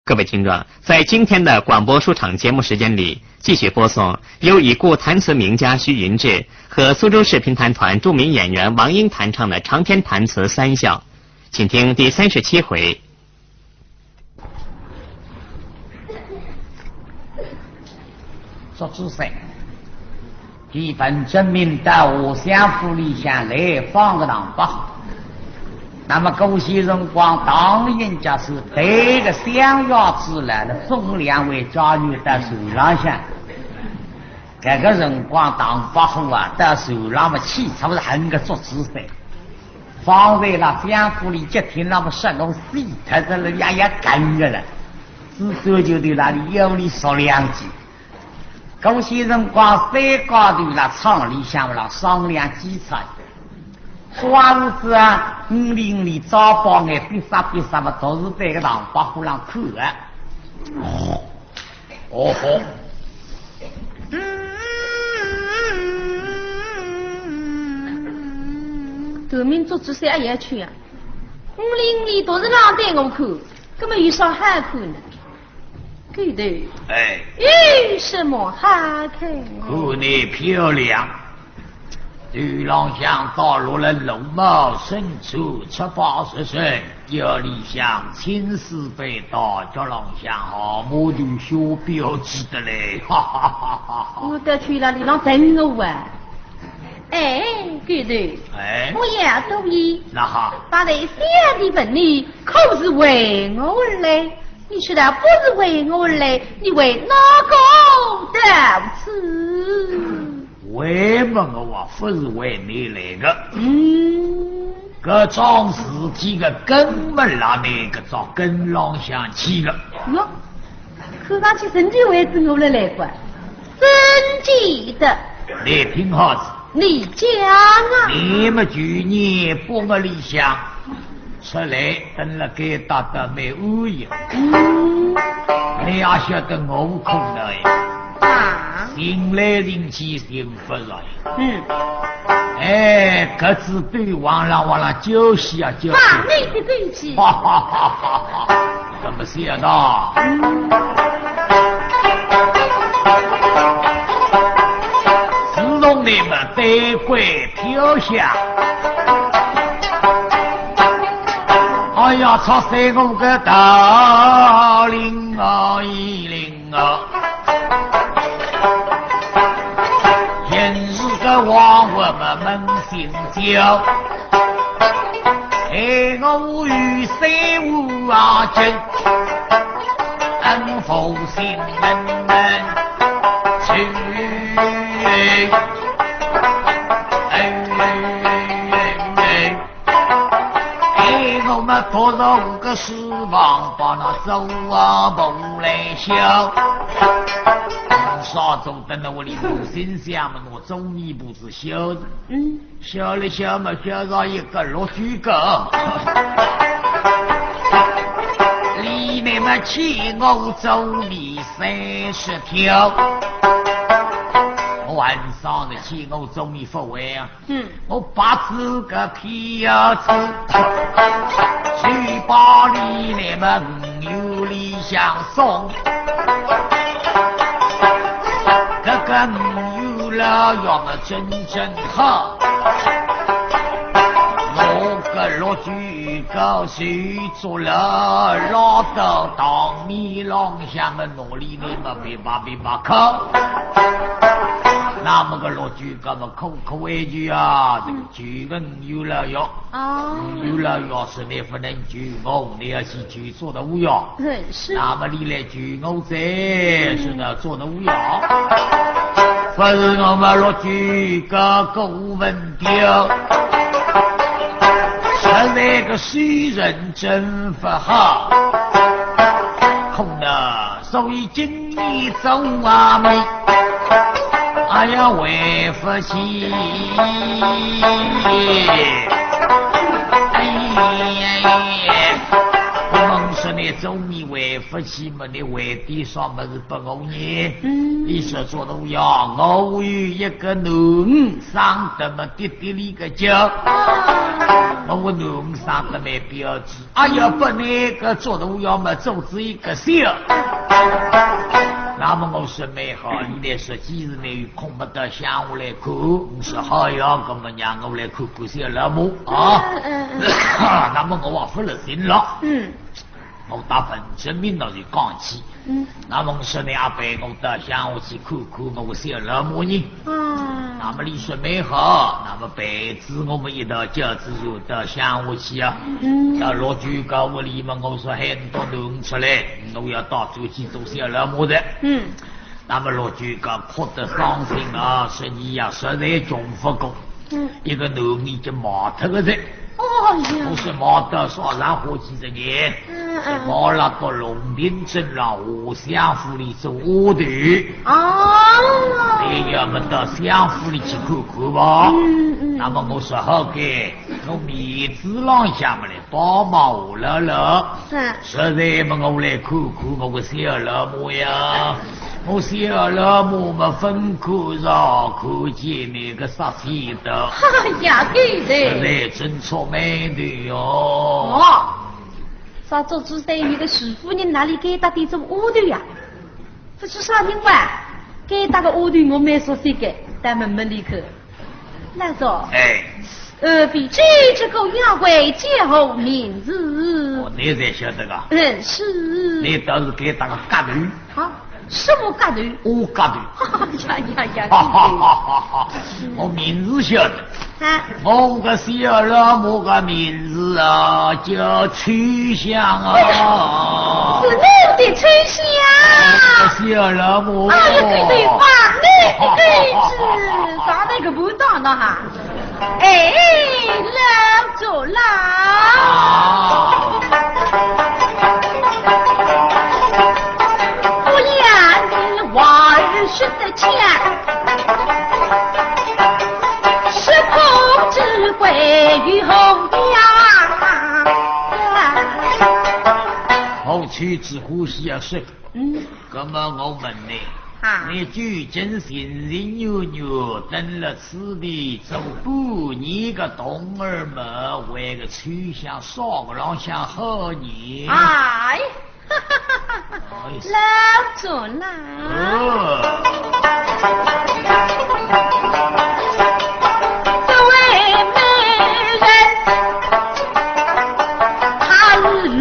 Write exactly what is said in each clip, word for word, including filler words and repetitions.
各位听众，在今天的广播书场节目时间里，继续播送由已故弹词名家徐云志和苏州市评弹团著名演员王英弹唱的长篇弹词《三笑》，请听第三十七回。 祝枝山，伊本正明到下相府里向来访个唐伯虎。那么搿歇辰光，唐人家是抬个香轿子来了，送两位家眷到船浪向。搿个辰光，唐伯虎啊，到船浪么去，差不多很个祝枝山。方才那相府里接听，那么说我死脱的了，也也跟着了。 自然就对那里有理说两句。搿歇辰光，三家头辣舱里向辣商量几出。说是啊，五陵里早帮眼，别啥别啥么，都是对个唐伯虎浪看啊。哦吼。 嗯，革命做主是也要去啊。五陵里都是浪对我看，搿么有啥好看呢？狗头，哎。有什么好看呢？看你漂亮。船浪向到落了龙马神车，七八十乘，腰里向青丝背带，脚浪向蛤蟆头小标志的嘞，哈哈哈哈哈。我到去了，你让等我啊。哎，狗头，哎。我也同意。那哈。把这小的问你，可是为我而来？ 你说的不是为我而来，你为哪个到此？为么我啊，不是为你来的。嗯。搿桩事体个根么辣你搿只根浪向去的。哟，看上去真就为仔我而来个，真记得。你听好仔。 你讲啊。你们去年八月里向出来，等了该搭搭蛮安逸。嗯。你也晓得我苦恼呀。啊。寻来寻去寻不着呀。嗯。哎，各自对望了望了，就是啊，就是。把你的脾气。哈哈哈哈哈。 那么谢道，自从你们对鬼飘香，哎呀，吵死我个大灵啊，一灵啊！现是个王我们扪心自 哎，我与谁无啊争，恩福心门门去。哎，哎，我们不如个四方把那周啊不来笑。少总等到我里头心想么，我终于不是笑的。嗯。 笑了笑嘛，笑上一个落句个。里面嘛，欠我周密三十条。我晚上的欠我周密不还啊。嗯。我把这个票子，去把里面嘛，有里向送。这个有了，要么真正好。 我个落句个谁做了，拉到当面浪向么，哪里你么别把别把看。那么个落句个么，口口一句啊，这个句文有了哟。哦。有了哟，是你不能句我，你要去句做的无用。嗯，是。那么你来句我这，是呢，做的无用。不是我们落句个古文 调，实在个诗人真不好。空的，所以今年做阿妹，哎呀，为不起。哎呀，我们说你做你为不起嘛，你为的啥么事不我呢？嗯。你说做奴呀，我有一个囡儿，生得么滴滴哩个叫。啊。我个囡儿生得蛮标致，哎呀，不，那个做奴要么做仔一个小。那么我说蛮好，你来说，既然你有空么到乡下来看，我说好呀，那么让我来看看小老母啊。嗯，嗯，嗯。那么我也不热心了。嗯。 我到文征明那里讲起。嗯。那么我说呢，阿伯，我到乡下去看看我个小老母呢。啊。那么你说蛮好，那么陪仔我们一道叫仔就到乡下去啊。嗯。到陆九家屋里嘛，我说喊到囡儿出来，我要到仔去做小老母的。嗯。 那么陆九家哭得伤心啊，说你呀，实在穷不过。嗯。一个囡儿就卖脱个哉。哦呀。我说卖脱少，然后几十年，嗯，嗯。是卖了到龙亭镇了，下乡府里做丫头。哦。你要么到乡府里去看看吧。嗯，嗯。那么我说好个，我面子浪向么来，帮忙下来了。是。 实在嘛，我来看看我个小老母呀。我小老母嘛，分开早看见那个杀气的。哎呀，对的。实在真触霉头哟。哦，啥做主宰，你个徐夫人哪里该搭点种丫头呀？不是啥人哇，该搭个丫头我蛮熟悉个，但问问你看。 老总。哎。呃，未知这个丫鬟叫何名字？哦，你才晓得个？嗯，是。你倒是该搭个гад头。啊，什么гад头？哦，гад头。哎呀呀呀！哈哈哈哈哈！我名字晓得。啊？我个小老母个名字啊，叫秋香啊。是我的秋香。我个小老母。哎呀，对对，放你的狗子，长得个不当的哈。 哎，老祖老，啊。不言你话儿说得巧，是公子贵于后呀。后妻子呼吸啊，是。嗯。 那么我问你，啊。你究竟情情愿愿蹲了此地做半年个童儿么，为个秋香少个浪向好呢？哎，哎，老祖老。哦。这位美人，她是谁？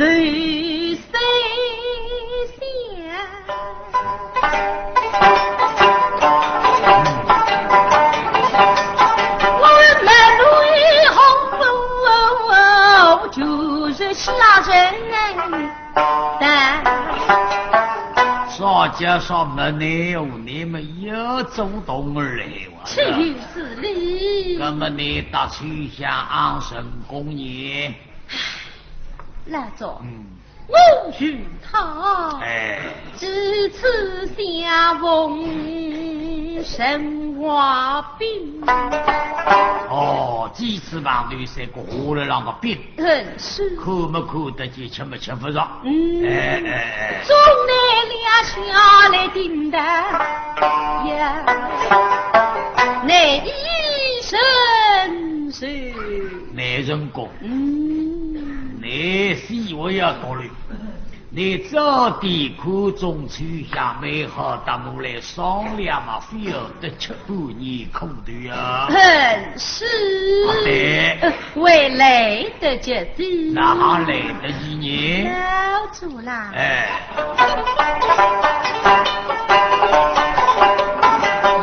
啥介绍么呢？你们要做童儿了哇？岂有此理！那么你搭秋香安什么功呢？老祖，嗯。 我与她，哎。几次相逢成话柄。哦，几次碰头像个话头浪个柄。嗯，是。看么看得见，吃么吃不着。嗯。哎，哎，哎。终乃两下来定的呀，难以承受。难成功。 嗯。你死我也懂了。你早点看中秋香蛮好，搭我来商量嘛，非要得吃半年苦头啊。嗯，是。啊，对。呃，会来得及的。哪哈来得及呢？老祖啦。哎。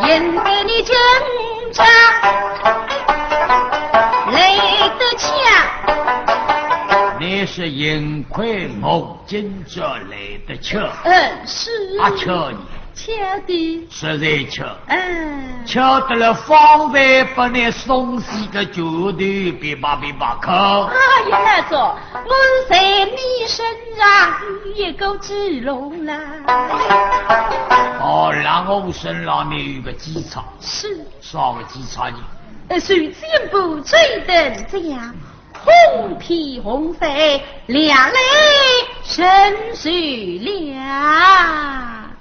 应该你今朝 来得巧。你是幸亏我今朝来得巧。嗯，是。啊，巧呢？巧的。实在巧。嗯。巧得了方才把你送死个拳头，噼啪噼啪敲。哎呀，老祖，我在你身上有一个记录啦。哦，然后身上你有个记录。是。啥个记录呢？ 呃，谁见不吹灯这样，红皮红飞，两肋伸手了。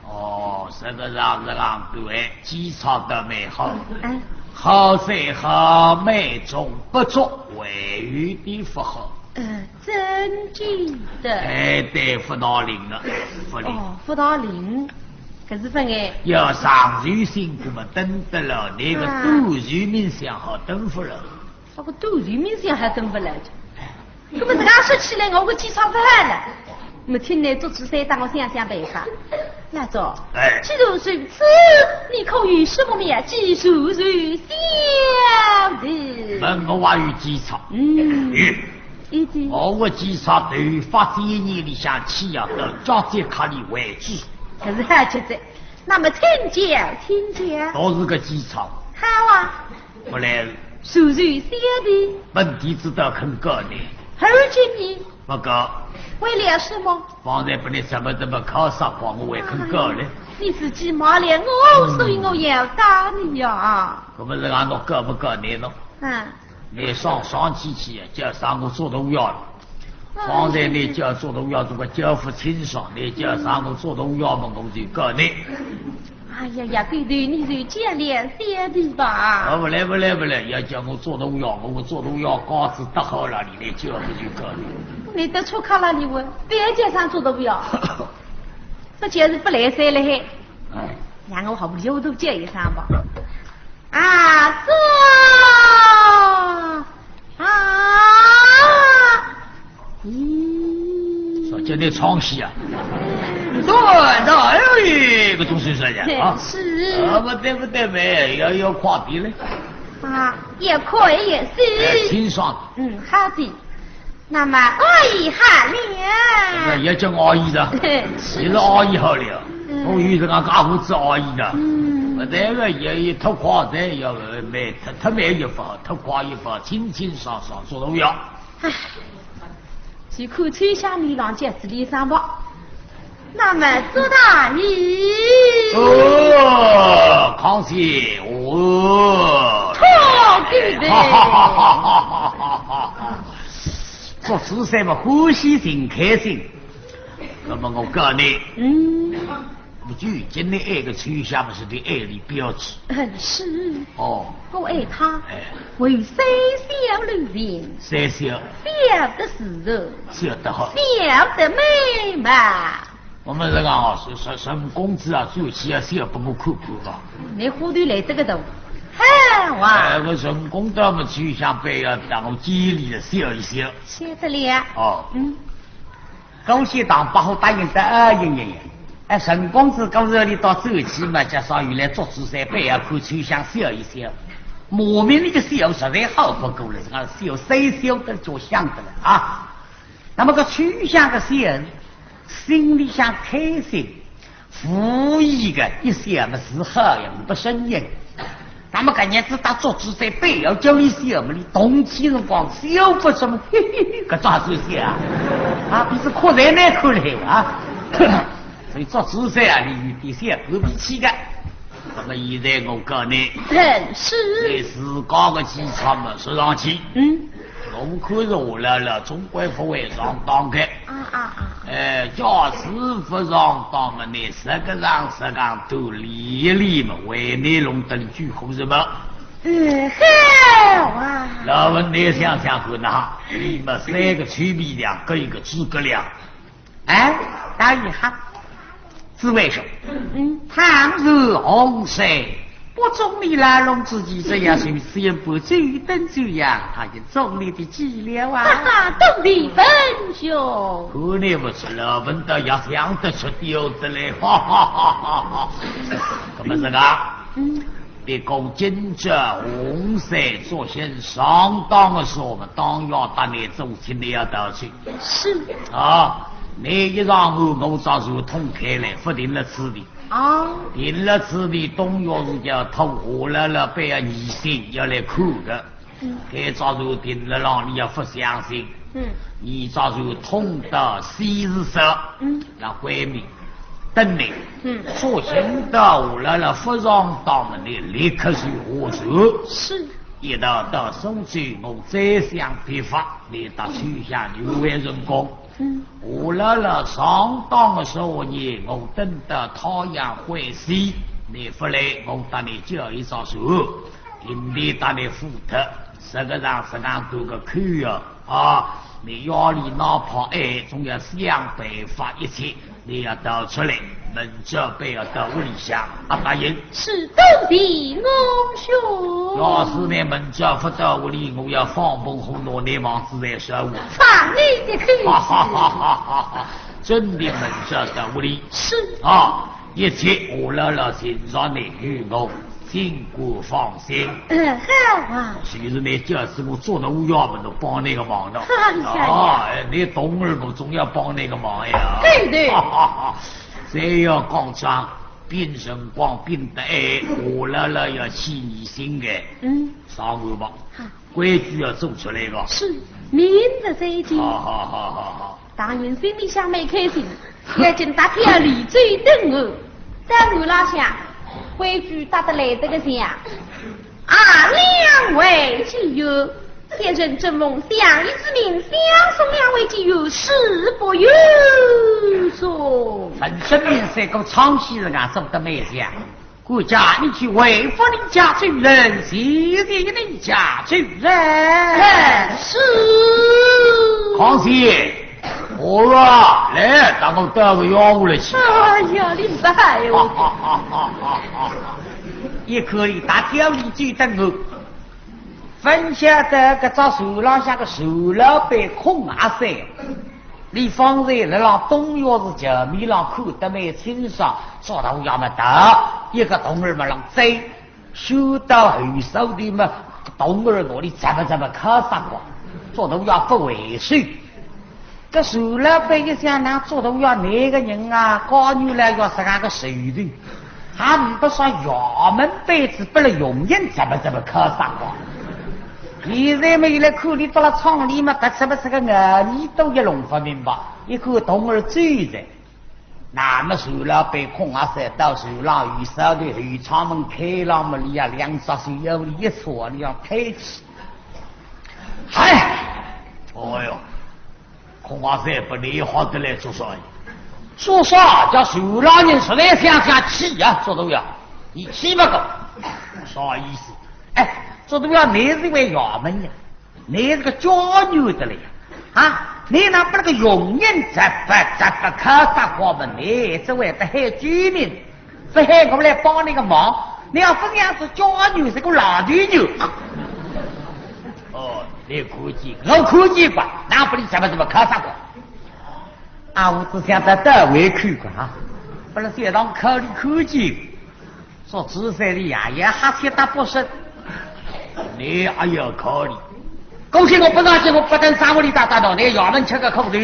哦，这个让人浪对，记录得蛮好。嗯。好虽好，美中不足，还有点不好。呃，真正的。哎，对，不大灵了，不灵。哦，不大灵，可是不哎。要长寿仙姑么登得了，那个啊。短寿命仙好登不了。那个短寿命仙还登不来。 那么这样说起来，我个计策不好了。那么请倷祝枝山搭我想想办法。老祝，哎。既然如此，你可有什么妙计助寿仙子？问我还有计策？嗯。有。有计。我个计策头发展年里向去呀，到交接卡里为主。可是好极哉。那么请教，请教。都是个计策。好啊。 不来。助寿仙子。问题只得肯告你。而今你。不告。为了什么？方才不你怎么怎么靠啥光，我还肯告呢？哎，你自己骂了我，嗯。所以我要打你呀。可不是俺侬告不告你呢？嗯。你上上去去，叫啥我做东要了。 方才你叫做东要，这个叫不清爽，你叫啥我做东要么，我就告你。哎呀呀，对对，你就见谅小弟吧。啊，不来，不来，不来，要叫我做东要，我做东要告辞得好了，你来叫不就告你。你得出卡了，你我别叫啥做东要，这就是不来塞了嘿。哎。让我好不了都叫一声吧。 啊，这，啊，咦。说叫你唱戏啊？对，对，哎呦，搿种水水的啊。是。啊，不对，不对，没，要，要快点嘞。啊，也可以，也是。哎，清爽。嗯，好的。 那么，阿姨好了。那也叫阿姨的，是。也是阿姨好了。嗯。我有这个家伙子阿姨的。嗯。我这个也，也太快哉，也没，太，太慢也不好，太快也不好，清清爽爽做东要。唉，就看秋香面浪叫子里上吧。 那么祝大爷。哦，康熙，哦。好，对不对？哈哈哈哈哈哈哈哈哈！祝枝山嘛欢喜真开心。那么我告诉你，嗯。我就今天爱个秋香嘛是对爱的标志。嗯，是。哦。我爱她，哎。为三小留情。三小。小的时候。小得好。小的美嘛。 我们这个啊，是，是，沈公子啊，最起要笑拨我看看吧。你糊涂来这个头。嗨，哇。哎，我沈公子嘛，就想被要当我经理的笑一笑。笑得了。哦。嗯。恭喜唐伯虎答应的，哎，应，应，应。哎，沈公子刚才你到这去嘛，加上原来祝枝山背后看秋香笑一笑。莫名的个笑实在好不过了，这个笑三笑的就想得了啊。 那么个秋香个笑，心里向开心，无意个一笑么是好样不生人。那么搿日子搭祝枝山背后叫伊笑么，伊动气辰光笑不出么，嘿嘿嘿，搿种也算笑啊？啊，比是哭才难看嘞啊！所以祝枝山啊，伊有点小发脾气个。 那么现在我告诉你，正是。你自家个计策么说上去。嗯。我看是下来了，总归不会上当个。啊，啊，啊。哎，假使不上当么，你十个上十个都理一理么，为你弄得你最后是么？嗯，好啊。那么你想想看呐，你们三个吹皮匠，各一个诸葛亮。 哎，大爷哈，紫微说，嗯。倘若洪三不中你来龙之计，这样是四人不周等这样，他就中你的计了啊。哈哈，多谢文兄。看你不出来，文道也想得出，丢得来，哈哈哈哈哈。那么这个，嗯。 你讲今朝洪三作兴上当的时候嘛，当然搭你做，请你要道歉。是。啊，你一上岸，我早就通开来，不停了此地。哦。停了此地，东岳是叫通下来了，被人疑心要来看的。嗯。该早就停了浪，你要不相信。 嗯。你早就通到西市上，嗯。那闺蜜等你，嗯。作兴到下来了，不上当么，你立刻就下船。是。一道到苏州，我再想办法，你到秋香就会成功。嗯。下来了，上当的时候呢，我等到太阳会西，你不来，我搭你叫一只船。今天搭倷付脱，实梗上实梗多个口啊，啊，倷夜里哪怕哎，总要想办法一切，倷要逃出来，明朝板要到屋里向，阿答应？是，多谢翁兄。要是倷明朝勿到屋里，我要放bomb火拿倷房子侪烧坏。放你的口气。哈哈哈哈哈哈，真的明朝到屋里。是。啊，一切我老老寻着倷与我，尽管放心。嗯，好啊。就是倷叫是我做得我要么能帮倷个忙的。哎呀呀。啊，哎，倷懂了，我总要帮倷个忙呀。对对。哈哈哈，再要讲讲，拼辰光拼得哎，我老老要起疑心的。嗯。上岸吧。好。规矩要做出来个。是，明日再见。好好好好好。 大人心里向蛮开心，要紧搭条理走登岸。到岸浪向，规矩搭得来得个像。啊，两位贵友，先生正奉相爷之命，相送两位贵友，恕不远送。陈生面三个唱戏人啊，做得蛮像。 顾家，你去回复你家主人，谢谢你家主人。哎，是。康熙，我啊，来，搭我到个院屋里去。哎呀，你不害我。一口里搭条理走登岸，勿晓得搿只船浪向个船老板孔阿三， 俚方才辣浪东院子墙面浪看得蛮清爽，做得要么倒，一个铜钏么浪摘，收到后手的么，铜钏拿俚咂巴咂巴敲杀光，做得要勿回收。搿船老板一想，哪做得要哪个人啊，高原来要啥个个手段，还勿说衙门板子拨了佣人咂巴咂巴敲杀光。 现在么，伊来看俚到了厂里么，白吃白吃个眼，倷都也弄勿明白，一口铜钏走哉。那么船老板孔阿三到船浪有啥个后舱门开浪么，俚呀两只手要里一戳，俚要抬起。嗨，哦哟， 孔阿三拨倷吓得来做啥呀？做啥？叫船浪人实在想想气呀，做得要，倷气勿过。啥意思？哎，做得要，倷是位衙门呀，倷是个官员得了呀，啊，倷哪拨那个佣人咂巴咂巴敲杀光么，倷只会得喊救命。 勿喊我来帮倷个忙，倷要勿像是叫牛，是个老头牛。哦，倷看见，我看见过，哪拨俚咂巴咂巴敲杀光？啊，我只想到单位去过啊，拨俚小堂口里看见，说仔细个呀，也瞎七搭八说。倷还要考虑？过去我勿上去，我勿等生活里打打闹，倷衙门吃个苦头。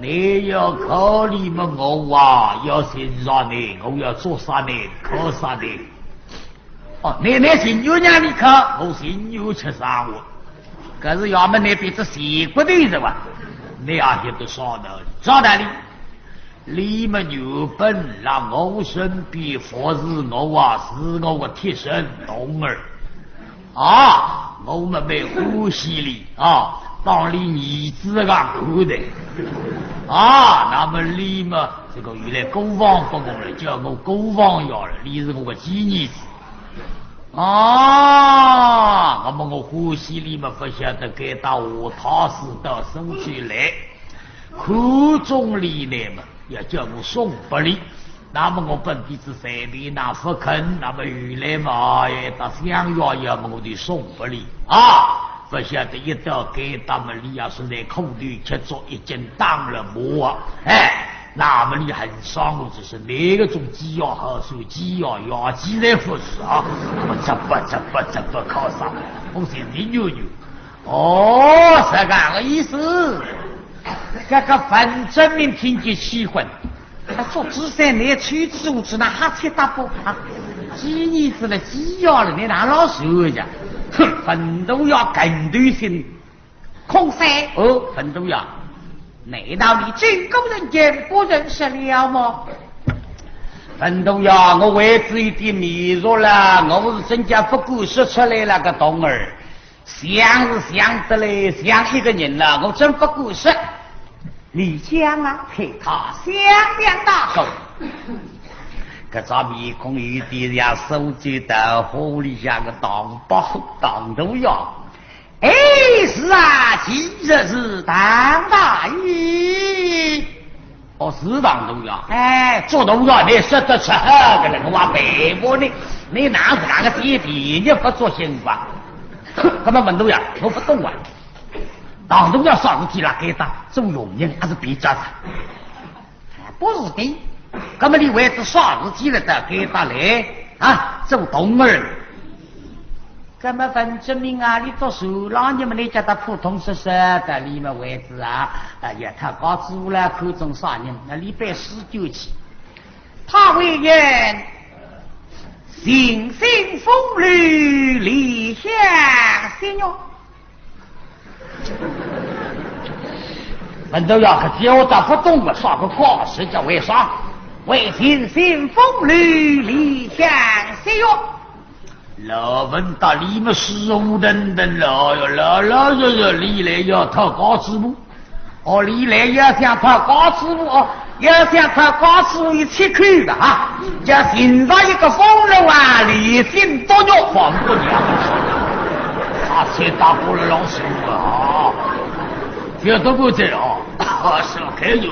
倷要考虑么，我啊，要寻着倷，我要捉杀倷，敲杀倷。哦，倷，倷情愿让俚敲，我情愿吃生活。可是衙门里边只死骨头是吧？倷也晓得啥道理？啥道理？俚么原本辣我身边服侍我啊，是我个贴身童儿。 啊，我么蛮欢喜俚啊，当俚儿子个看待。啊，那么俚么，这个原来过房拨我了，叫我过房要了，俚是我个寄儿子。啊，那么我欢喜俚么，勿晓得该搭下套事到苏州来，看中俚呢么，要叫我送拨俚。 那么我本底子随便哪勿肯，那么后来嘛，哎，搭相爷爷么我就送拨俚啊，勿晓得一到该搭么俚也是在苦头吃足，已经打了麻啊，哎，那么俚很伤我，就是那个种寄爷好手，寄爷爷寄在勿是啊，那么这不这不这不靠啥，我心里扭扭。 哦，是搿个意思。搿个文正明听见气昏，啊，做仔细倷吹吹胡子，哪瞎七搭八啊？寄儿子了，寄爷了，倷哪老实讲？哼，文大爷更头心。孔三。哦，文大爷。难道你真个人也不认识了么？文大爷，我为仔一点面熟了，我是真叫勿敢说出来了个童儿。 想是想得来，像一个人了，我真勿敢说。你讲啊，配他想想大哥。搿张面孔有点像苏州大火里向个唐伯虎唐大爷。哎，是啊，今日是唐大爷。哦，是唐大爷。哎，做大爷，你说得出好个了，我还佩服你，你哪是那个嘴皮，你不做行吧？搿么问大爷，我不懂啊。唐大爷啥事体辣该搭，做佣人还是别家子？ 不是的。那么你为仔啥事体了到该搭来啊？做童儿。那么文哲民啊，你做船浪人么，你叫他普通说说的，你么为仔啊，啊，也太高子无了，看中啥人，那你别使劲去。他为言，行星风流，理想仙乐。 文哲民啊，搿叫我倒不懂了，啥个解释叫为啥？为行星风流，理想仙乐。老文大爷么是糊涂的了哟，老老实实，你来要讨高子无？哦，你来要想讨高子无哦？ 要想讨高子无，一切口个哈，要寻着一个风流啊，理性多肉，放不了。啊，这大伙儿老师傅啊，这都不对哦。啊，是吧？开始，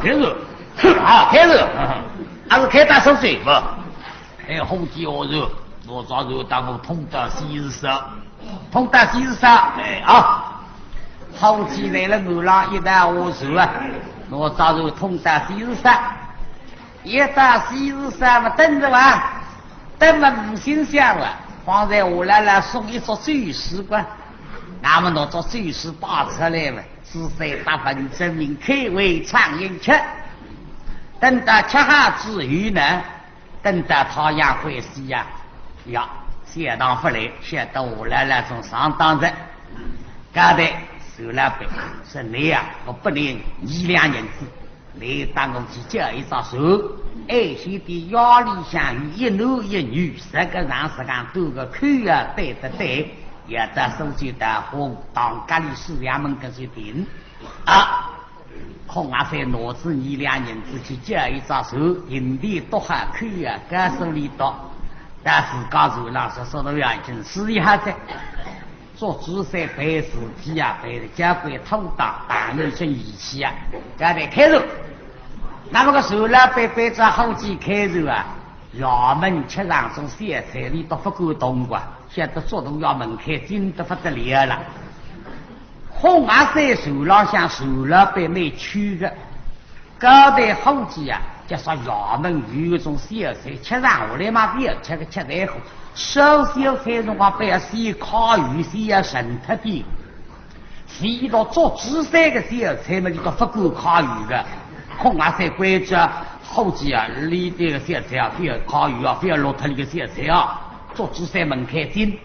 开始，啊，开始，还是开大手嘴吧。 哎，伙计哦，是，我早就当我通达西施啊，通达西施啊，哎啊，伙计来了，我让一道我说啊，我早就通达西施啊，一到西施啊嘛，等着吧，等么唔心想啊，方才我来了送一桌酒水过，那么拿桌酒水摆出来了，是谁打扮证明开胃畅饮吃，等到吃好之后呢， 等到太阳快西呀，呀，小唐勿来，晓得我来了，总上当哉。刚才船老板说你呀，我拨你二两银子，你搭我去叫一只船，哎，先对夜里向有一男一女，十个人十个人都个口啊对得对，也到苏州大火，唐家里四衙门搿些定啊。 孔阿三拿仔二两银子去叫一只船，银钿笃好，口啊告诉俚笃，到自家船浪说，说道要紧，是一下子，祝枝山办事体啊，办得交关妥当，大人真义气啊，交代开船。那么个船老板背着伙计开船啊，衙门吃上种小菜，俚笃勿敢动个，晓得祝大爷门槛紧得不得了了。 孔阿三船浪向船老板蛮穷个，交代伙计啊，就说衙门有一种小菜，吃上下来嘛，勿要吃个吃太好，烧小菜辰光勿要先烤鱼，先要剩脱点。唯独祝枝山个小菜嘛，俚笃勿敢烤鱼个。孔阿三关照伙计啊，俚搿个小菜啊，勿要烤鱼啊，勿要落脱俚个小菜啊，祝枝山门槛紧。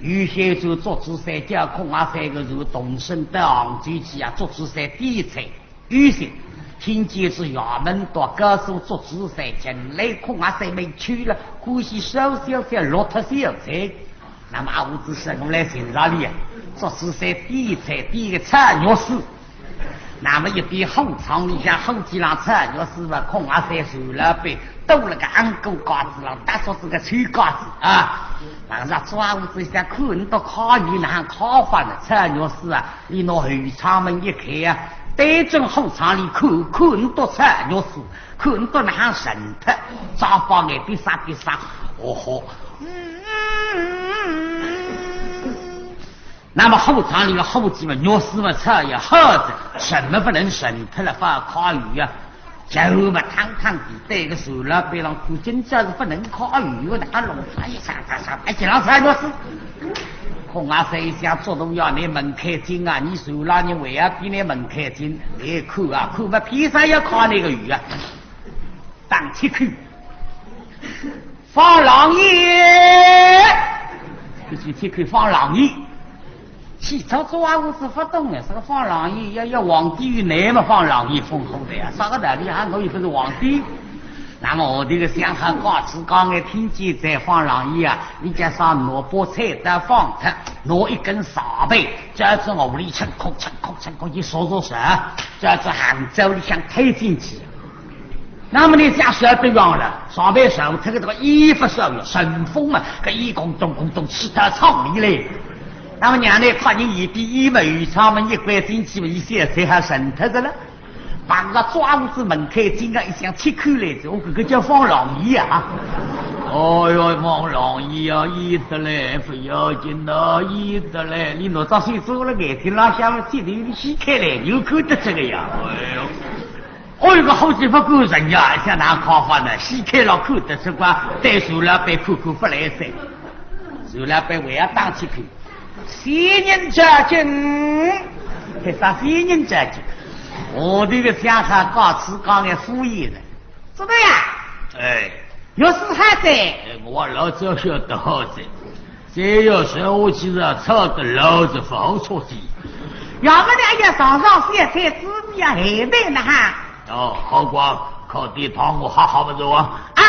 有歇仔祝枝山叫孔阿三个船动身到杭州去啊，祝枝山点菜。有歇听见是衙门到告诉祝枝山前来，孔阿三蛮穷了，关系烧小菜落脱小菜。那么阿五子说我来寻着俚啊，祝枝山点菜，点个炒肉丝。 那么一边火场里向伙计浪炒肉丝嘛，孔阿三船老板拄了个红果架子浪，搭着仔个臭架子啊。那么祝阿五子一想，看俚笃烤鱼哪哼烤法呢？炒肉丝啊，俚拿后舱门一开啊，对准火场里看，看俚笃炒肉丝，看俚笃哪哼剩脱，嘴巴眼闭煞闭煞，哦豁。 那么火场里个伙计嘛，肉丝嘛炒也好着，什么勿能剩脱了，勿好烤鱼啊。然后嘛，汤汤地对个船老板浪看，今朝是勿能烤鱼个，他弄出来一上上上，哎，这浪炒肉丝。孔阿三一想，祝大爷，你门槛紧啊，你船浪人为啥比你门槛紧？你看啊，看嘛，偏生要烤那个鱼啊，打七口。 放狼烟，就是去去放狼烟。起初做阿五子勿懂个，啥个放狼烟，要要皇帝有难嘛，放狼烟封口的呀，啥个道理啊？我又勿是皇帝。那么我这个想法，告诉讲，哎，听见在放狼烟啊，你叫啥拿把菜刀放脱，拿一根柴板，照着河里冲空冲空冲空，一扫扫扫，照着杭州里向推进去。那么呢，像手表一样了，上面上头个这个衣服上面，顺风嘛，搿衣咚咚咚咚，起到窗里来。那么娘呢，看见一边衣服有窗门一关进去嘛，一些才好顺脱的了。把个窗子门开，进来一箱七口来着，我搿个叫放狼烟啊。哦哟，放狼烟啊，烟得来，不要紧的，烟得来。你拿只手遮了眼睛，拉下面去，你掀开来，又看得这个呀。哎哟。 哦，有个好几百个人呀，像哪看法呢？掀开了看得出个，对船老板看看勿来三。船老板还要打起去。仙人照镜，还啥仙人照镜？我这个想法，告辞讲个敷衍的。怎么样？哎。有事还在？哎，我老早晓得好哉。 再要说下去是吵得老子勿好出气。要么呢，哎呀，上上小菜子米啊，还得呢哈。哦，好光，靠地汤我好好么子啊。啊，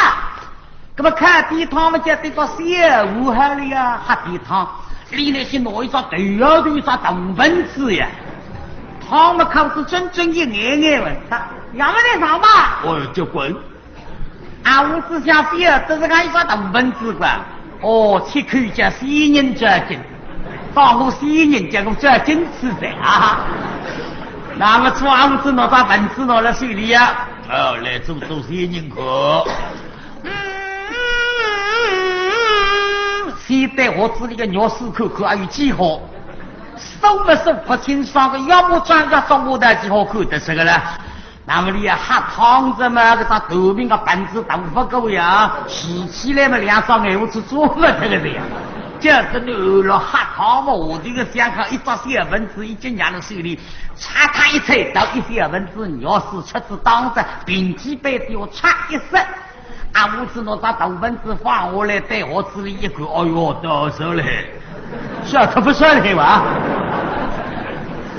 那么靠地汤嘛，叫这个小屋好了呀，好地汤。里头去拿一只头要头一只大盆子呀，汤嘛，可是真正一眼眼闻，要么呢，上吧。哦，就滚。 啊，我只想覅，这是俺一只大盆子个。哦，七口叫仙人照镜，当我仙人叫我照镜子的啊。那么做阿五子拿把盆子拿了手里呀，哦，来做做仙人看。嗯，先对盒子里个肉丝看看，还有几好。手么手不清爽个，要么装个中午的几好看的这个了。 那么你要喝汤子嘛，搿只透明个盆子大勿够呀，竖起来嘛，两只眼珠子做勿得个呀。就是你了喝汤嘛，我这个想法，一只小盆子，一斤两的水里，嚓嚓一踩，倒一小盆子，尿水出子当着，平底板底下嚓一塞，啊，我只拿只大盆子放下来，对盒子里一看，哎哟，多少嘞？ 晓得勿晓得哇？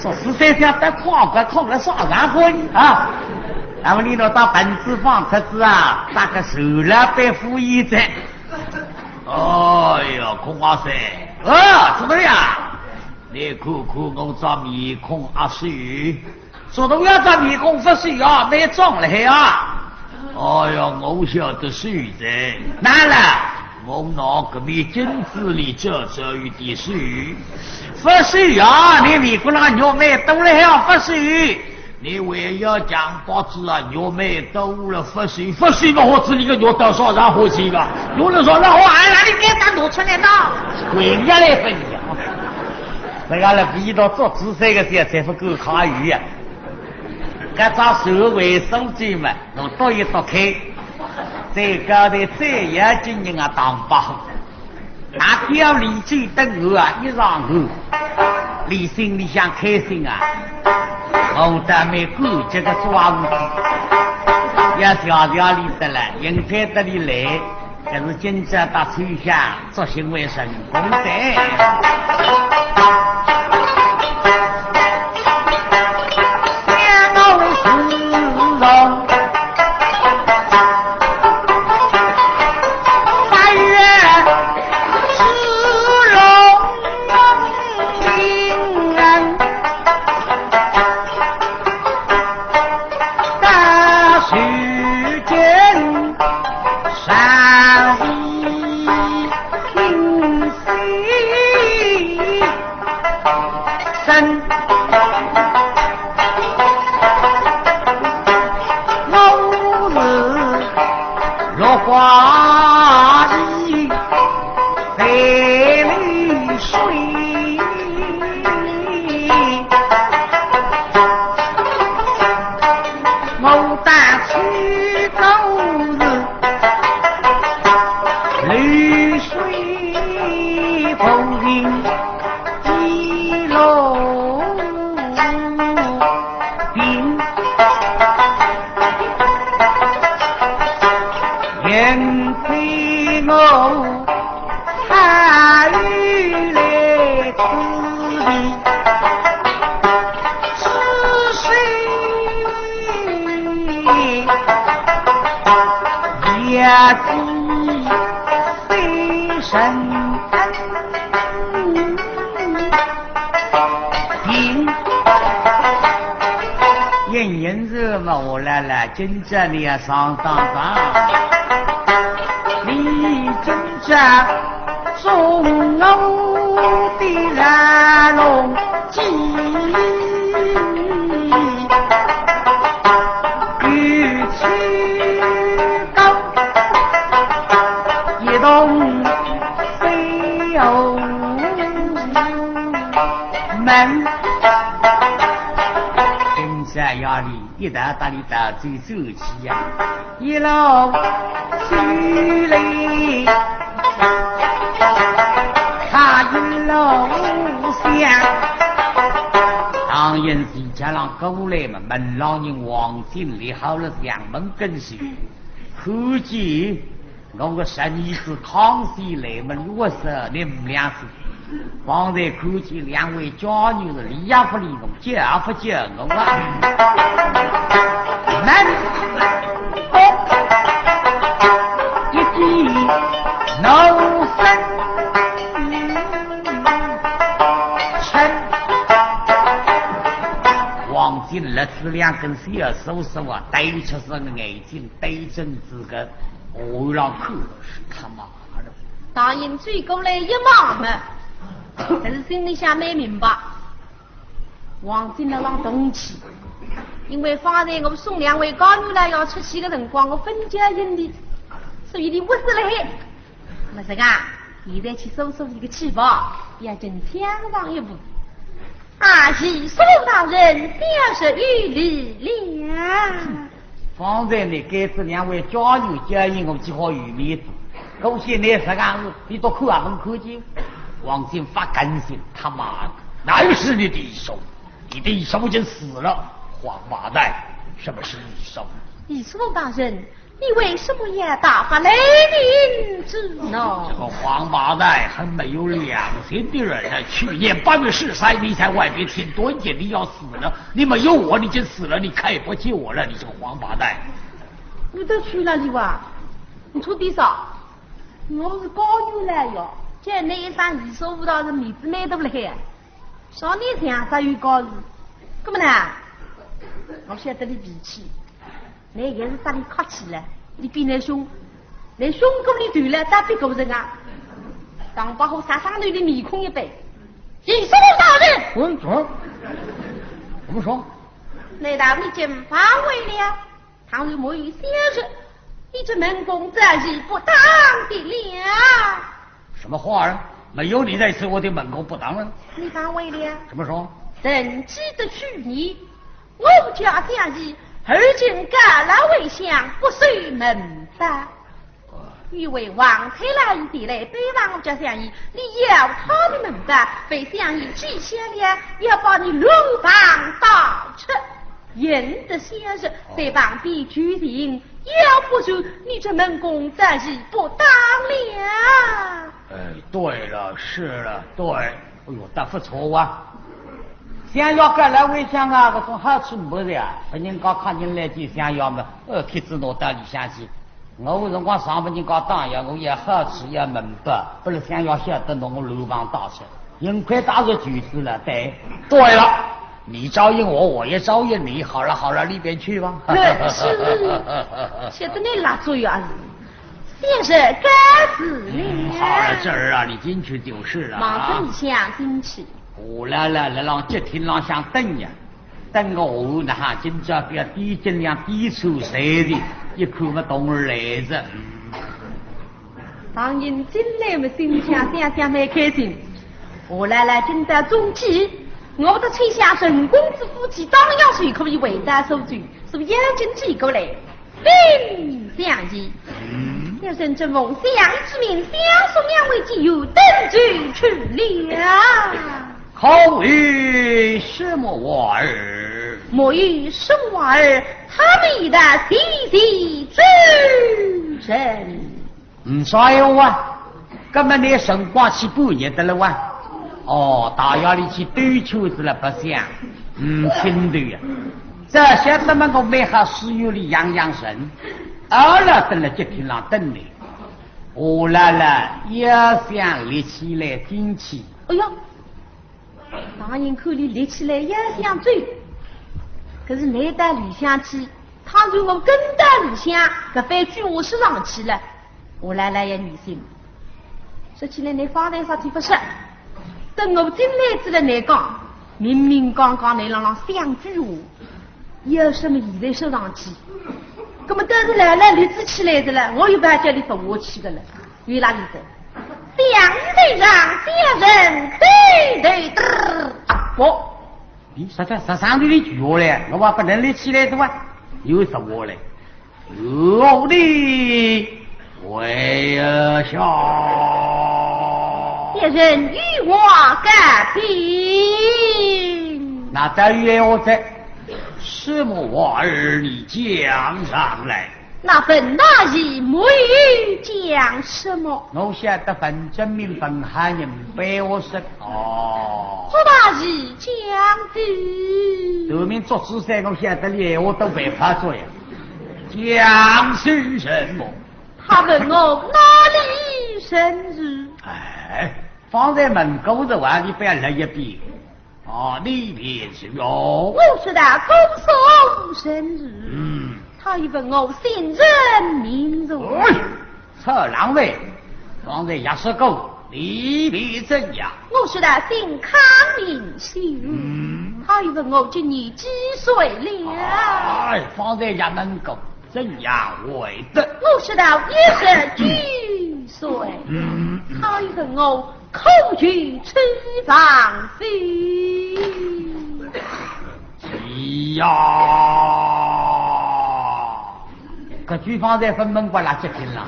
说实在讲，得空个空了啥场合呢啊？那么你拿只盆子放脱子啊，大概受了被敷衍哉。哎呀，孔阿三，啊，怎么样？你看看我这面孔阿瘦， 说到要这面孔勿瘦啊，蛮壮了海啊。哎呀，我晓得瘦哉。哪了？我拿搿面镜子里照照有点瘦。勿瘦啊，你面孔那肉蛮多了海啊，勿瘦。你还要讲报纸啊，肉蛮多了，勿瘦，勿瘦嘛，盒子里个肉多少让好几个？有人说，那我还拿你给他拿出来呢？跪下来分你啊！ 搿个了，味道足足三个小菜勿够卡鱼呀。搿只手卫生巾嘛，侬剁一剁开，再高头再要紧人啊，打包。拿条李九等我啊，一上岸，李心里向开心啊，我倒蛮感激个庄子，要谢谢伊得了，应该得伊来，可是今朝到秋香 作兴为神功的。我来了，今朝你要上当当。你今朝中我的来龙记，与其高一同飞后门。今朝夜里 一道搭俚道走走去呀，一路走来，他一路想。唐寅是前浪过来嘛，门浪人王进立好了墙门跟前，看见 我个侄儿子康熙来么，我说你们两子，方才看见两位家女是理也不理我，叫也不叫我啊。门一记，怒声沉。王进勒仔两根小手手啊，对出是个眼睛，对准仔个 我让看是他妈的。唐寅追过来一望嘛，但是心里想蛮明白，王进勒浪动气，因为方才我送两位家女来要出去的辰光，我分家人的，所以你不是了嘿。那么这个啊，现在去收收这个气吧，要紧抢上一步。啊，是，叔父大人，小侄有礼了。 方才你该仔两位家女叫应我几化有面子，可惜你实梗是，你都看也没看见。王进发狠心，他妈的，哪有是你弟兄？你弟兄已经死了，王八蛋，什么是弟兄？叔父大人，你为什么要大发雷霆之怒？这个王八蛋，很没有良心的人啊！去年八月十三，你在外面挺短见，你要死了， 你没有我，你就死了，你看不起我了，你这个王八蛋！你都去了，你哇？你出地少？我是高原来哟，见那一山一手舞蹈是面子没得了嘿。少年强啥有高人？怎么呢？我晓得你脾气，你也是搭你客气了，你比你凶，你凶过你头了，打别个人啊？当把火杀伤头的面孔一白，你说大人！我怎么？怎么说？ 难道你竟反悔了？倘若没有小侄，你这门公早已不当的了。什么话啊？没有你在此，我的门公不当了。你反悔了？怎么说？曾记得去年，我家相爷而今告老回乡，不收门拜。 因为王太郎前来拜望我家相爷，你要他的门拜，被相爷记下了，要把你乱棒打出。认得相爷，在旁边求情，要不然你这门公早已不当了。哎，对了，是了，对。哎呦，答勿错啊。相爷告老回乡啊，搿种好处没得呀，别人家看见来见相爷嘛，呃，帖子拿到里向去。 我有辰光上别人家当呀，我也好吃也明白，不是相爷晓得拿我乱棒打出，幸亏打着句子了，对。对了，你招应我，我也招应你。好了好了，里边去吧。是，晓得你拉住呀，是。先生，告辞了。嗯，好了，侄儿啊，你进去就是了啊。望仔里向进去。我来了，来浪接厅浪向等呀。 等我下午呢哈，今朝覅点斤两点醋菜的，一口么动儿来着。唐寅进来么心里想想蛮开心。我来了，今朝中计，我的丞相陈公子夫妻当阳水可以回到苏州，是不是眼睛追过来？禀相爷，嗯。小生承蒙相爷之命，相送两位解元登舟去了。 可有什么话儿？莫有什么话儿，他们已到西岐之城。嗯，啥闲话啊？搿么你辰光去半日得了哇？哦，大夜里去兜圈子了白相，嗯，心头呀。这晓得么我蛮好，书院里养养神，阿拉蹲了节厅浪等你。我来了，也想立起来进去。哎呀， 唐寅看俚立起来也想走，可是难到里向去，倘若我跟到里向，搿番鬼话说上去了，我老老要疑心。说起来，倷方才啥体勿说，等我进来仔了倷讲，明明刚刚倷辣浪想鬼话，有什么现在说上去？葛么等是老老立仔起来的了，我又勿好叫倷勿下去的了，有哪里的？想鬼上，小人对对对，不。 咦，啥叫啥上头的句话嘞？我还不能立起来的哇？有什么嘞？我的为下。别人与我告平。那再与我在，什么话儿你讲上来？ 那本大爷没有讲什么。我晓得文正明文好人，勿会说。哦。何大爷讲的？后面做仔三，我晓得倷闲话都白话做呀。讲些什么？他问我哪里人氏。哎，方才问过的话，你不要来一遍。 哦，你便是哦。我说道姑苏人氏。嗯。他又问我姓甚名谁。哎，臭浪费，方才也说过，你便怎样？我说道姓康名姓。嗯。他又问我今年几岁了。哎，方才也问过，怎样会得？我说道一十九岁。嗯。他又问我 可有此房事？是呀，搿句方才勿问勿拉结棍了，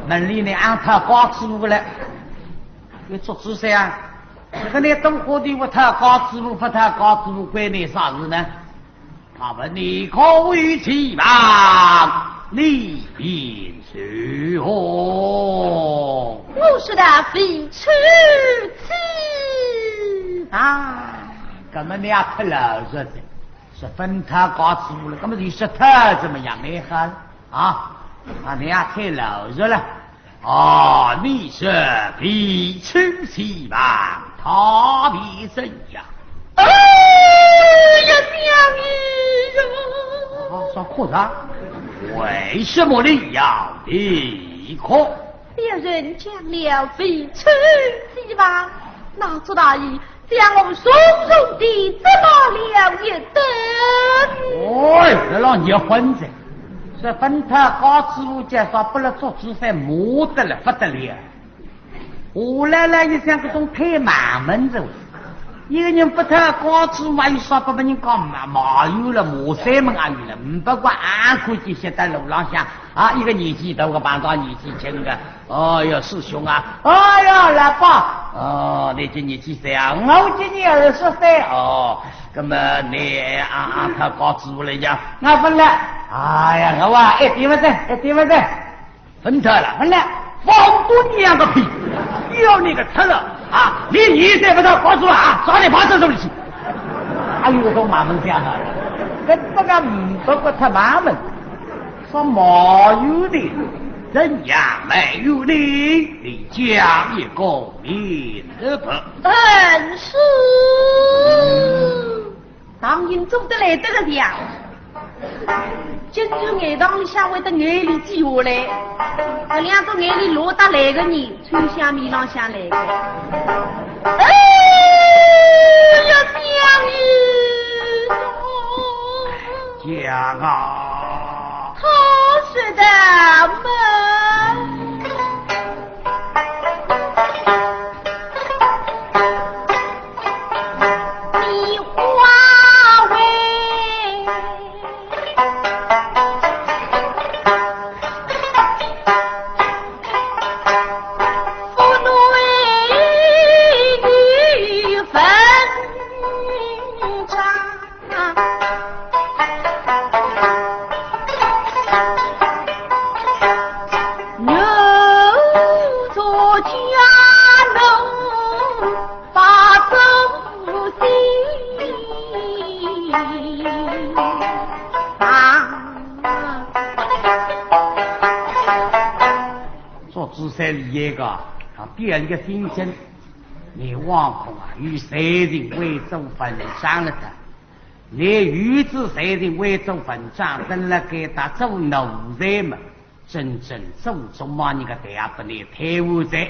问俚倷阿讨家主婆了。要做仔三啊，搿个倷懂货的，勿讨家主婆，勿讨家主婆，关倷啥事呢？ 他问你可有此房，你便是何？我说道未出此房。搿么倷也太老实哉，是勿讨家主婆了，搿么就说讨怎么样蛮好啊？啊，倷也太老实了。 啊，你说未出此房，他便怎样？哎呀，相爷呀！啊，啥哭啥？为什么你要啼哭？别人讲了未出此房，那祝大爷 将我重重地责骂了一顿。哎，搿老热昏哉，是勿讨家主婆介绍，拨了祝枝山骂得了勿得了。下来了一想，搿种太蛮门哉。一个人勿讨家主婆，还有啥拨别人讲嘛？骂有了，骂山门也有了，勿管，俺看见歇在路浪向啊，一个年纪大个碰到年纪轻个， 哦哟，师兄啊，哎呀，老伯，哦，你今年几岁啊？我今年二十岁。哦，那么你啊，啊，讨家主婆了呀？我勿讨。哎呀，我啊，一点勿讨，一点勿讨。勿讨了，勿讨，放多你两个屁！要你个讨了啊！你现在勿讨家主婆啊，抓紧跑到这里去。哎呦，我都蛮门想啊，搿不敢，不过太蛮门。 说没有的，怎样没有的？你讲一个明白吧。嗯，是。唐寅做得来得个呀，今朝饴糖里向会得眼泪滴下来，搿两个眼泪落得来个呢， 秋香面浪向来个。哎呀，相爷！讲啊。他说道么，你话为 祝枝山厉害个，啊，表演个新鲜，你枉空啊，与谁人为做文章了的。你与子才情为做文章，等了该搭做奴才嘛，真正做做嘛，你个对也不能太无才。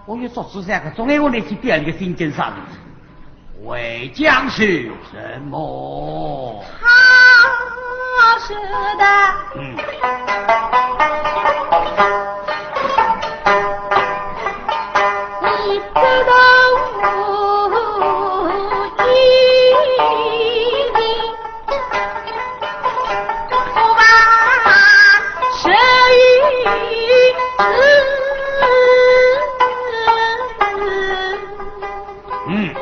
我有做出三个，总爱我来去表演个心情啥物事？为将是什么？他说的。嗯。你知道 嗯。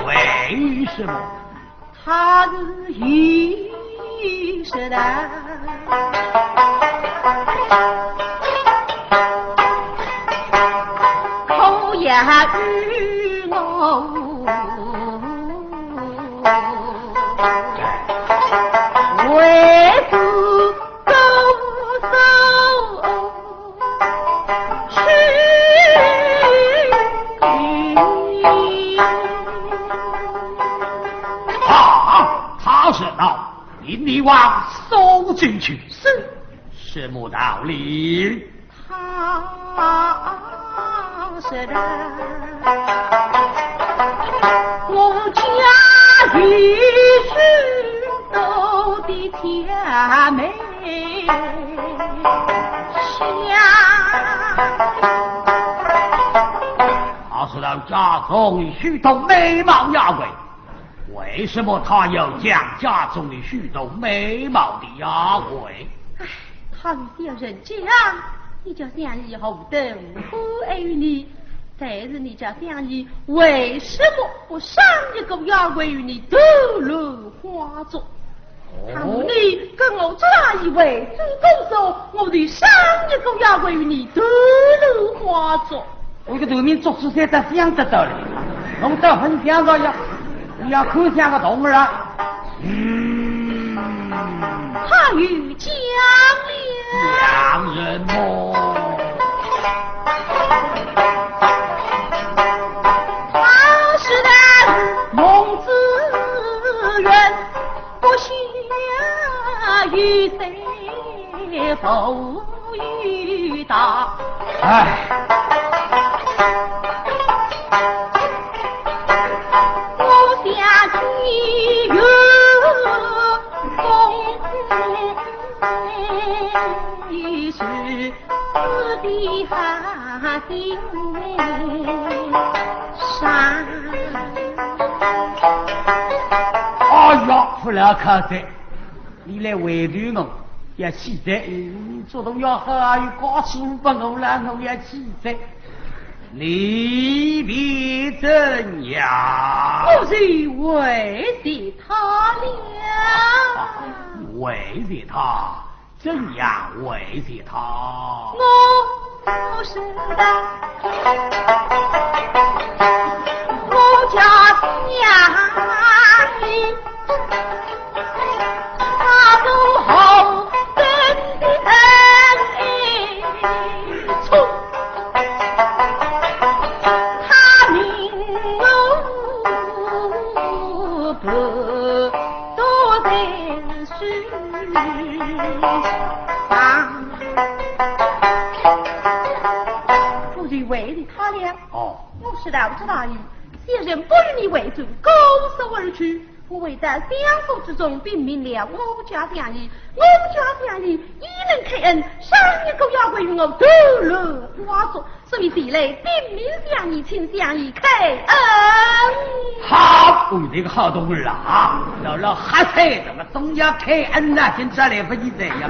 为什么？他是有说的，可也与我 啊，他说道：“命你往苏州去。”是。什么道理？ 他说的，我家有许多的佳美香。他说道家中有许多美貌丫鬟，为什么他要讲家中有许多美貌的丫鬟？唉， 他与小人讲，你家相爷何等关爱于你，但是你家相爷为什么不赏一个丫鬟与你投入花烛？哦。倘若你跟我这样一回，如果说我就赏一个丫鬟与你投入花烛。 我个头面做事才得想得到嘞，弄得很像个呀，你要看像个动物啊。嗯。他又讲了。讲什么？他是那孟子远。 不孝有三，父有大。哎。我想起有功于是 子弟好心善。哎呀，不要客气，你来为难我，要气哉，你做东要好啊，有高处不我了，我要气哉。你比怎样？我是为难他了。为难他？ 怎样为难他？我是的，我家乡里，他都好生的恩爱处，他命我不多人 是啊。我就为难他了。哦。我是道之大爷，小人不与你为仇，告诉而去。我回到相府之中，禀明了我家相爷，我家相爷岂能开恩，赏一个丫鬟与我投入花烛。 所以前来禀明相爷，请相爷开恩。好，我这个好东儿啊，老老瞎猜，怎么总要开恩呐？现在来不及哉呀。